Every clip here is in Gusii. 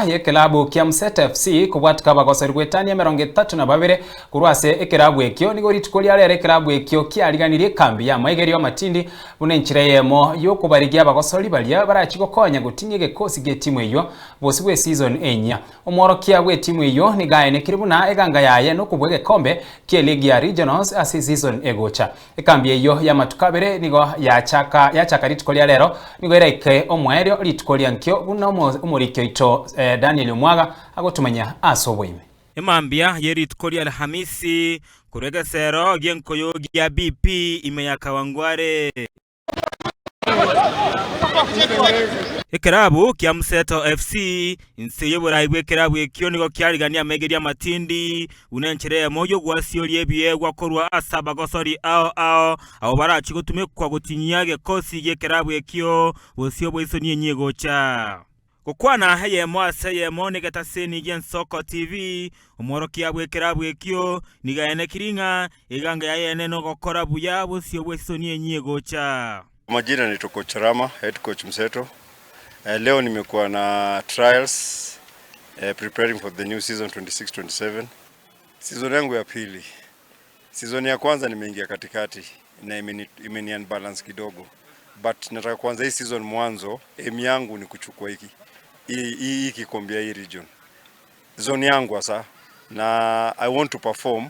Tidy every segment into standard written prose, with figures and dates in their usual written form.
Y'ekelabu kia Mseto FC kobwatika abagoseri goetania 32 korwa ase ekerabu ekio. Nigo rituko ria rero ekerabu ekio kiariganirie ekambi y'amaigerio amatindi buna enchera eyemo y'okobarigia abagosori baria barachie gokonya goting'ia egekosi gi'etimu eyio bosio bw'eseason enyia. Omworokia bw'etimu eyio nigo aenekire buna eganga yaye nokobua egekombe ki'eligi ya Regionals ase eseason egocha. Ekambi eyio y'amatuko abere nigo yachaka yachaka rituko ria rero, nigo eraike omoerio rituko ria nkio, buna omoriki oito Daniel Omwaga agotomanya ase oboime. Emambia ye rituko ria Alhamisi korwa egesero gi'enkoyo gia BP ime ya Kawangware. Ekerabu kia Mseto FC inse y'oborai bw'ekerabu ekio nigo kiarigania amaigerio amatindi buna enchera eyemo y'ogwasioria ebiegwa korwa ase abagosori ao ao abwo barachie gotumekwa gotinyia egekosi gi'ekerabu ekio bosio bw'esoni enyia egocha. Gokwana eyemo ase eyemo negetaseni gi'Ensoko TV, omworokia bw'ekerabu ekio nigo aenekiri ng'a eganga yaye ene nogokora buya bosio bw'esoni enyia egocha. Kwa majina naitwa Coach Rama, head coach Mseto. Leo nimekuwa na trials preparing for the new season 26-27. Season yangu ya pili. Season ya kwanza nimeingia katikati na imeni, imeni unbalance kidogo but nataka kuanza hii season mwanzo, aim yangu ni kuchukua hiki hii hii kikombe ya hii region zone yangu hasa, na I want to perform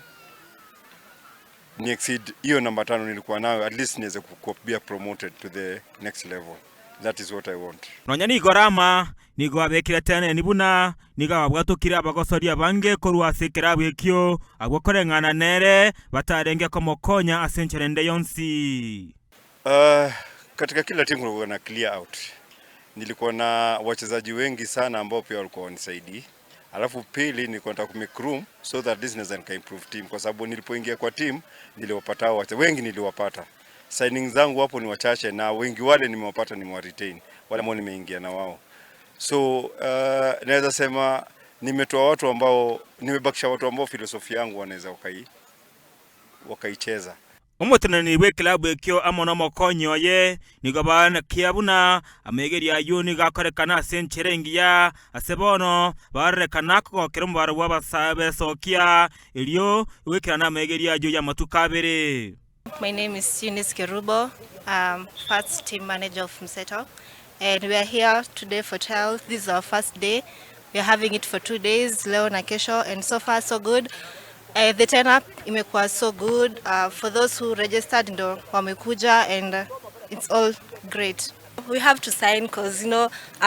ni exceed hiyo namba 5 nilikuwa nayo, at least niweze ku be promoted to the next level. That is what I want. Nonya nigo Rama nigo abekire teneni buna nigo ababwatokire abagosori abange korwa ase ekerabu ekio, abwo koreng'ana nere batarenge komokonya ase enchera ende yonsi. Katika kila timu kulikuwa na clear out. Nilikuwa na wachezaji wengi sana ambao pia walikuwa wanisaidii. Alafu pili nilikuwa nataka ku make room so that this naweza nika improve team kwa sababu nilipoingia kwa team niliwapata hao wengi niliwapata. Signing zangu hapo ni wachache na wengi wale nimewapata nimewa retain wale ambao nimeingia na wao. So naweza sema nimetoa watu ambao nimebakisha watu ambao philosophy yangu wanaweza wakaicheza. Omoteneneri bw'ekilabu ekio amo nomokonyi oye nigo baanakia buna amaigerio ayio nigo akorekana ase enchera engiya, ase bono barorekana kogokera omobaro bw'abasae b'esokia, erio goikerana amaigerio ayio y'amatuko abere. My name is Eunice Kerubo, um, first team manager of Mseto. And we are here today for trials. This is our first day. We are having it for 2 days, leo na kesho, and so far so good. The turn up imekuwa so good. For those who registered ndo wamekuja and it's all great. We have to sign cause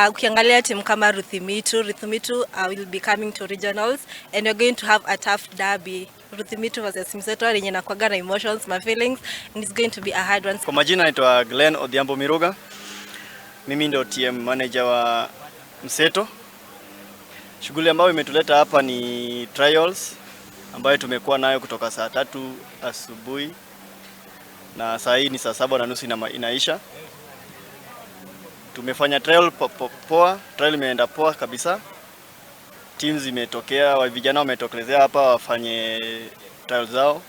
ukiangalia team kama Ruthimitu, Ruthimitu will be coming to regionals and we're going to have a tough derby. Ruthimitu versus Mseto yenye inakuwaga na emotions, my feelings and it's going to be a hard one. Kwa majina naitwa Glenn Odhiambo Miruga. Mimi ndio TM manager wa Mseto. Shughuli ambayo imetuleta hapa ni trials ambayo tumekuwa nayo kutoka saa 3 asubuhi na saa hii ni saa 7:30 inaisha. Tumefanya trial poa, trial imeenda poa kabisa. Teams zimetokea, wa vijana wametokelezea hapa wafanye trial zao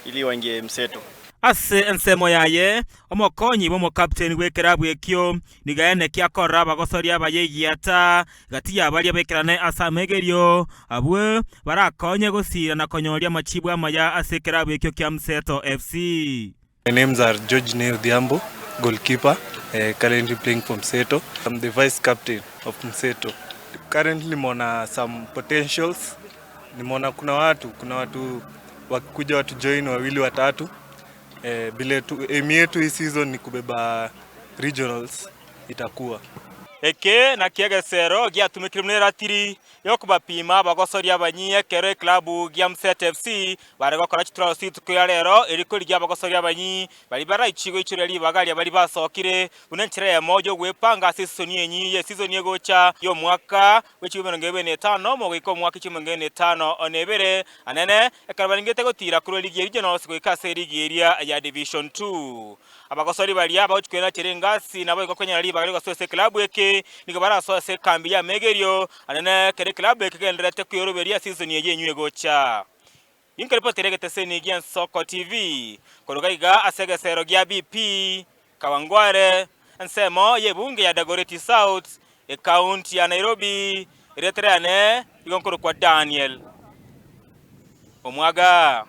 ili waingie Mseto. Ase ensemo yaye omokonyi bw'omokapteni bw'ekerabu ekio nigo aenekia akorora abagosori abaye egiata gati yabaria bekerane ase amegerio abwo barakonye gosira na konyoria amachibu amaya ase ekerabu ekio kia Mseto FC. My names are George Neo Odhiambo, goalkeeper, currently playing for Mseto. I'm the vice captain of Mseto. Currently nimeona some potentials. Nimeona kuna watu wakikuja watu join wawili watatu. Vile tu, aim yetu hii season ni kubeba regionals itakuwa. Eke nakio egesero giatumekire buna eratiri yokobapima abagosoria abanyi ekero eklabu gia Mseto FC bare gokora chitrials rituko ya rero erikorigia abagosoria abanyi bari baraichi goichoria ribaga ria bari basokire buna enchera eyemo yogwepanga ase esisoni enyi ye season egocha ya omwaka bwa 2025 mogoika omwaka 2052 anene ekero barengete gotira korwa ligi ya regionals goika ase ligi eria ya Division 2. Abagosori baria bagochikwena chere engasi nabo igo konyora ribaga rigosoa ase eklabu eke nigo barasoe ase ekambi y'amegerio anene ekero eklabu eke kegendererete kweyoroberia season eye enywe egocha. Inkeripotera egeteseni gia Ensoko TV koruga iga ase egesero gia BP Kawangware ensemo y'ebunge ya Dagoretti South ekaunti ya Nairobi. Erieta riane igo nkorokwa Daniel Omwaga.